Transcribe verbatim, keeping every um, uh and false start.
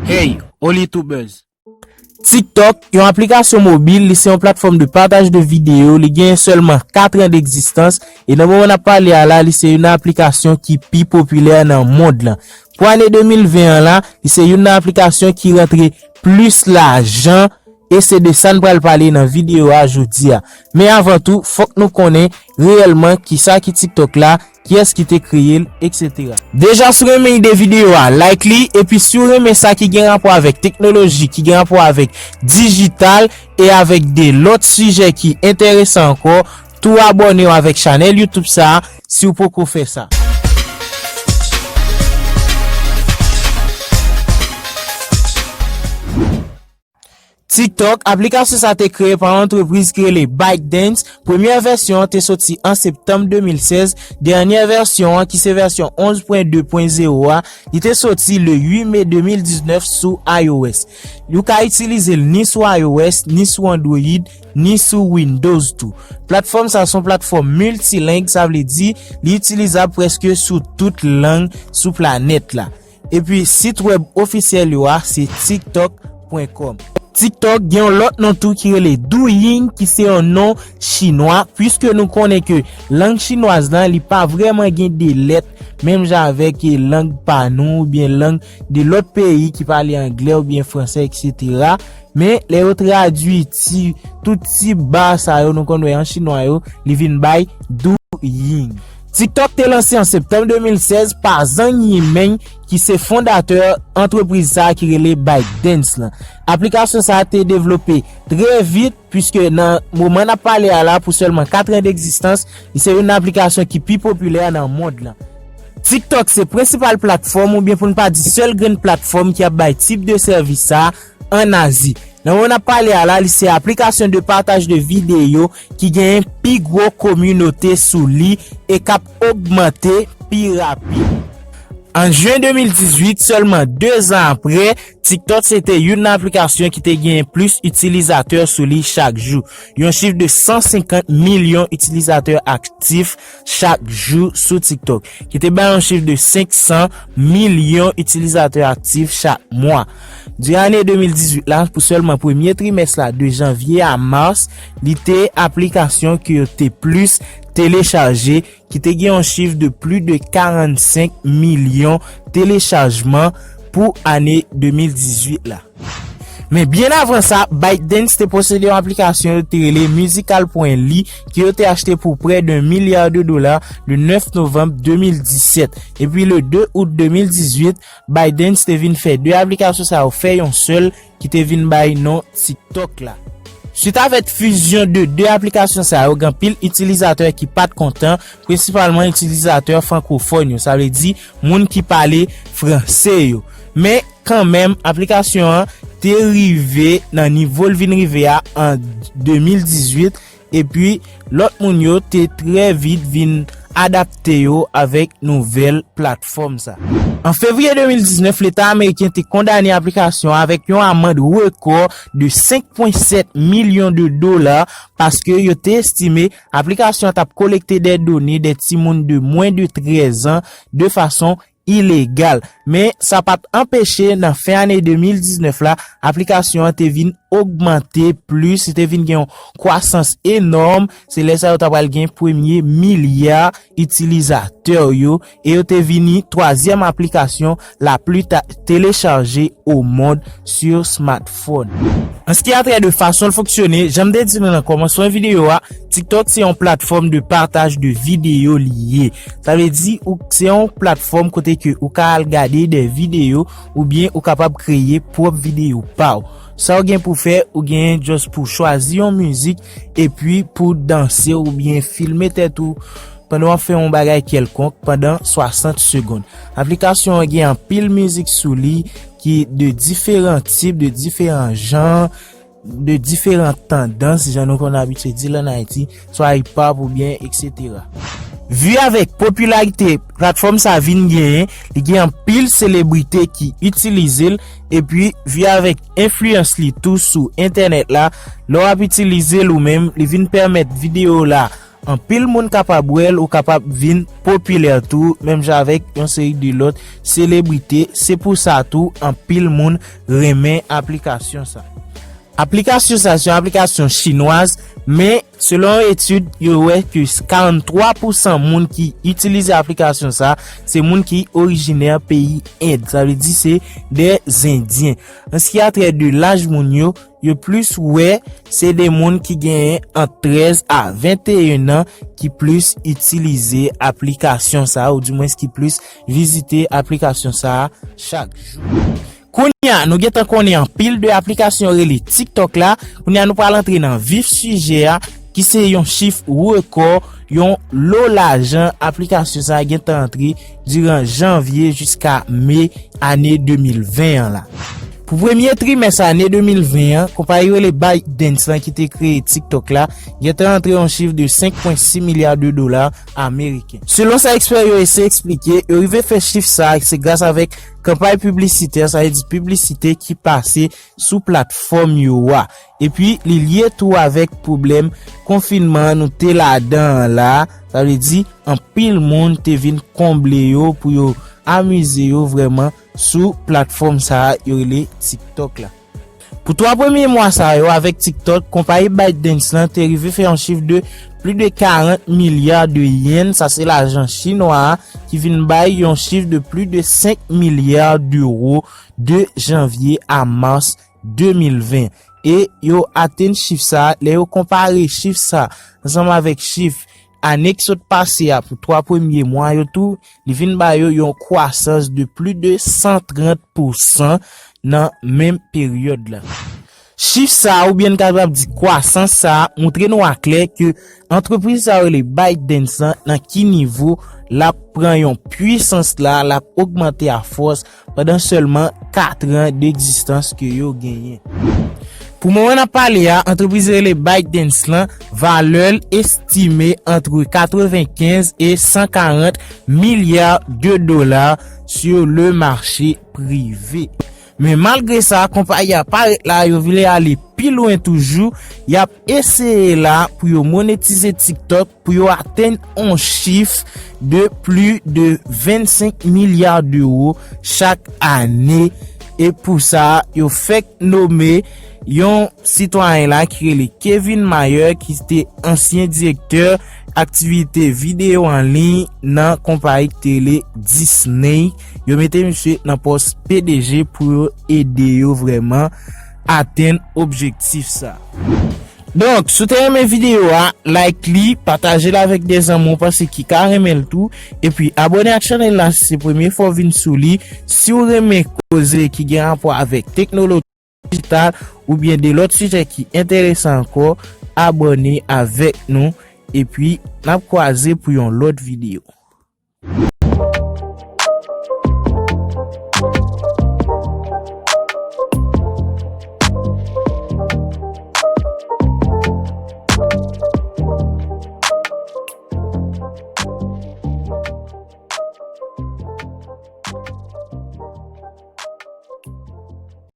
Hey, Oli Tubers. TikTok, yon aplikasyon mobil, li se yon platfòm de pataj de videyo, li genyen sèlman kat an degzistans, e nan moman n ap pale a la, li se youn nan aplikasyon ki pi popilè nan mond lan. Pou ane de mil ven an la, li se youn nan aplikasyon ki rantre plis lajan, e se de sa n pral pale nan videyo a jodi a. Men avan tou, fòk nou konnen reyèlman kisa ki TikTok la, kiyès ki te kreye l, etsetera. Deja, si w renmen ide videyo a, like li, epi si w renmen sa ki gen rapò avèk teknoloji, ki gen rapò avèk dijital, e avèk de lòt sijè ki enteresan ankò, tou abòne w avèk chanèl YouTube sa a, si w poko fè sa. TikTok, aplikasyon sa te kreye pa yon antrepriz ki rele ByteDance. Premyè vèsyon an te soti an septanm de mil sèz. Dènyè vèsyon an, ki se vèsyon onz pwen de pwen zewo a, li te soti le uit me de mil diznèf sou iOS. Ou ka itilize l ni sou iOS, ni sou Android, ni sou Windows tou. Platfòm sa se yon platfòm miltileng, sa vle di li itilizab prèske sou tout lang sou planèt la. Epi sit wèb ofisyèl yo a se tiktok pwen kòm. TikTok gen yon lòt non tou ki rele Douyin, ki se yon non chinwa, piske nou konnen ke lang chinwaz lan, li pa vrèman gen de lèt, menm jan avèk, e, lang pa nou, oubyen lang de lòt peyi ki pale anglè oubyen fransè, etsetera. Men, lè yo tradui ti, tout ti ba sa yo nou konn wè an chinwa yo, li vin bay Douyin. TikTok te lanse an septanm de mil sèz pa Zhang Yiming, ki se fondatè antrepriz sa a ki rele ByteDance lan. Aplikasyon sa a te devlope trè vit, piske nan moman n ap pale a la, pou sèlman kat an degzistans, li se youn nan aplikasyon ki pi popilè nan mond lan. TikTok se prensipal platfòm, oubyen pou n pa di sèl grenn platfòm ki ap bay tip de sèvis sa a ann Azi. Nan moman n ap pale a la, li se aplikasyon de pataj de videyo ki genyen pi gwo kominote sou li e k ap ogmante pi rapid. An jen de mil dizuit, sèlman de zan apre, TikTok se te youn nan aplikasyon ki te genyen plis itilizatè sou li chak jou, yon chif de san senkant milyon itilizatè aktif chak jou sou TikTok, ki te bay yon chif de senk san milyon itilizatè aktif chak mwa. Diran ane de mil dizuit la, pou sèlman premye trimès la, de janvye a mas, li te aplikasyon ke yo te plis telechaje, ki te gen yon chif de plis de karannsenk milyon telechajman pou ane de mil dizuit la. Men byen avan sa, ByteDance te posede yon aplikasyon yo te rele Musical pwen li, ke yo te achte pou prè de milya de dola le nèf novanm de mil disèt. Epi le de out de mil dizuit, ByteDance te vin fè de aplikasyon sa yo fè yon sèl, ki te vin bay non TikTok la. Swit avèk fizyon de de aplikasyon sa yo, gen anpil itilizatè ki pa t kontan, prensipalman itilizatè frankofòn yo, sa vle di moun ki pale franse yo. Men kanmenm, aplikasyon an te rive nan nivo l vin rive a an de mil dizuit, epi lòt moun yo te trè vit vin adapte yo avèk nouvèl platfòm sa. An fevriye de mil diznèf, Leta ameriken te kondane aplikasyon an avèk yon amann rekò de senk pwen sèt milyon de dola, paske yo te estime aplikasyon an t ap kolekte de done de timoun de mwen de trèz an de fason ilegal. Men sa pa t anpeche, nan fen ane de mil diznèf la, aplikasyon an te vin ogmante plis, li te vin gen yon kwasans enòm. Se lè sa yo ta pral gen premye milya itilizatè yo, e yo te vini twazyèm aplikasyon la pli ta-, telechaje o mond sur smartphone. An ce qui a trait de fason l fonksyone, jan m te di nou nan kòmansman videyo a, TikTok se yon platfòm de pataj de videyo li ye. Sa vle di, ou, se yon platfòm kote ke ou ka al gade de videyo oubyen ou kapab kreye pwòp videyo pa w. Sa w gen pou fè, ou gen just pou chwazi yon mizik epi pou danse oubyen filme tèt ou pandan w ap fè yon bagay kèlkonk pandan swasant segonn. Aplikasyon an gen anpil mizik sou li ki de diferan tip, de diferan jan, de diferan tandans, jan nou konn abitye di l ann Ayiti, swa hip hop oubyen etsetera. Vi avèk popilarite platfòm sa vin genyen, li gen anpil selebrite ki itilize l, epi vi avèk enfliyans li tou sou entènèt la, lè w ap itilize l ou menm, li vin pèmèt videyo la Anpil moun kapab wè l, ou kapab vin popilè tou, menm jan avèk yon seri de lòt selebrite. Se pou sa tou, anpil moun renmen aplikasyon sa. Aplikasyon sa se yon aplikasyon chinwaz, men selon yon etid, yo wè ke karannntwa pousan moun ki itilize aplikasyon sa, se moun ki orijinè peyi End. Sa vle di se de Zendyen. An ce qui a trait de laj moun yo, yo plis wè se de moun ki genyen ant trèz a venteyen an ki plis itilize aplikasyon sa, oudimwens ki plis vizite aplikasyon sa chak jou. Kounye a, nou gentan konnen anpil de aplikasyon yo rele TikTok la. Kounye a, nou pral antre nan vif sijè a, ki se yon chif rekò, yon lo lajan aplikasyon sa a gentan antre diran janvye jiska me ane de mil ven an la. Pou premye trimès ane de mil ven an, konpayi rele ByteDance lan ki te kreye TikTok la, gentan antre yon chif de senk pwen sis milya de dola ameriken. Selon sa ekspè yo eseye eksplike, yo rive fè chif sa a, se gras avèk kanpay piblisitè, sa vle di piblisite ki pase sou platfòm yo a. Epi, li lye tou avèk pwoblèm konfinman nou te ladan an la, sa vle di anpil moun te vin konble yo pou yo amize yo vrèman sou platfòm sa a yo rele TikTok la. Pou twa premye mwa sa yo avèk TikTok, konpayi ByteDance lan te rive fè yon chif de pli de karant milya de yen, sa se lajan chinwa a, ki vin bay yon chif de pli de senk milya dewo de janvye a mas de mil ven. E yo atenn chif sa a, lè yo konpare chif sa ansanm avèk chif ane ki sot pase a pou twa premye mwa yo tou, li vin ba yo yon kwasans de plis de san trant pousan nan menm peryòd la. Chif sa a, oubyen n kapab di kwasans sa a, montre nou aklè ke antrepriz sa yo rele ByteDance lan, nan ki nivo l ap pran yon pwisans la, l ap ogmante a fòs pandan sèlman kat an degzistans ke yo genyen. Pou moman n ap pale a, antrepriz rele ByteDance lan, valè l estime antre katrevenkenz e san karant milya de dola sur le marché privé. Men malgre sa, konpayi a parèt la, yo vle ale pi lwen toujou, y ap eseye la pou yo monetize TikTok, pou yo atenn yon chif de plis de vennsenk milya dewo chak ane. E pou sa, yo fèk nome yon sitwayen la ki rele Kevin Mayer, ki te ansyen direktè aktivite videyo an liy nan konpayi ki te rele Disney. Yo mete misye nan pòs P D G pou yo ede yo vrèman atenn objektif sa. Donk, si w te renmen videyo a, like li, pataje l avèk de zanmi w panse ki ka renmen l tou, epi abòne ak chanèl la si se premye fwa w vin sou li. Si w renmen koze ki gen rapò avèk teknoloji dijital oubyen de lòt sijè ki enteresan ankò, abòne avèk nou, epi n ap kwaze pou yon lòt videyo.